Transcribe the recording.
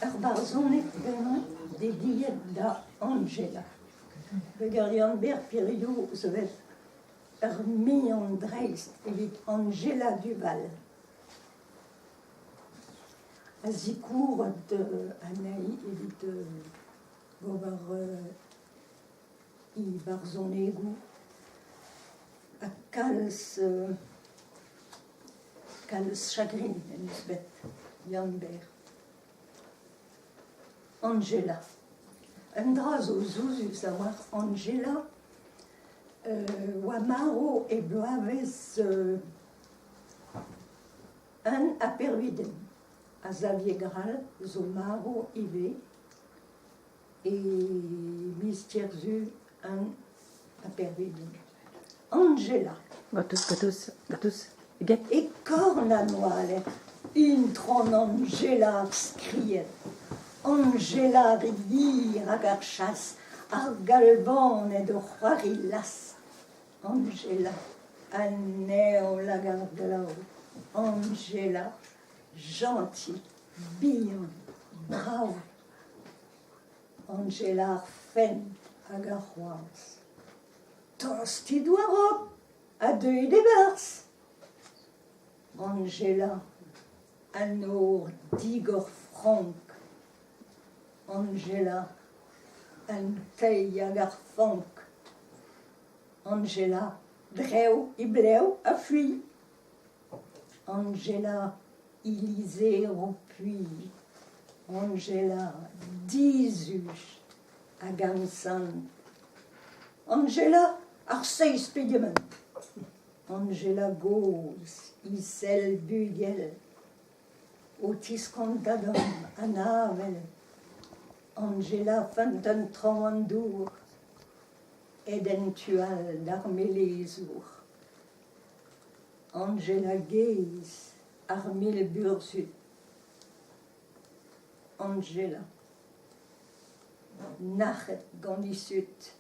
Ur barzhoneg bremañ dediet da Anjela. Peogwir Yann-Ber Piriou zo bet ur mignon dreist evit Anjela Duval. A zikouret anezhi evit ober he barzhonegoù ha kalz kalz chagrin en deus bet Yann-Ber. Anjela. Un dra zo souezhus a-walc'h, Anjela oa marv e bloavezh un ha pevar-ugent ha Xavier Grall zo marv ivez e miz Kerzu un ha pevar-ugent. Anjela. Gatouz, gatouz, gatouz, get. E korn an oaled, intron Anjela ar skried, Anjela ar hir hag ar chas, ar galvaned o c'hoari las. Anjela, an heol hag ar glav, Anjela, jentil, bihan, brav. Anjela ar fent hag ar c'hoarzh. Tostit war-raok ha deuit e-barzh. Anjela, an nor digor frank. Anjela, an teil hag ar fank. Anjela, drev he blev a-fuilh. Anjela, Ilizero puilh. Anjela, dizuj hag ansant. Anjela, ar seizh pegement. Anjela gozh, he sell bugel, o tiskontañ deomp an avel. Anjela feunteun traoñ an dour, aet en tu all d'ar melezour. Anjela gaezh, ar mil burzhud. Anjela, nac'het gant he zud.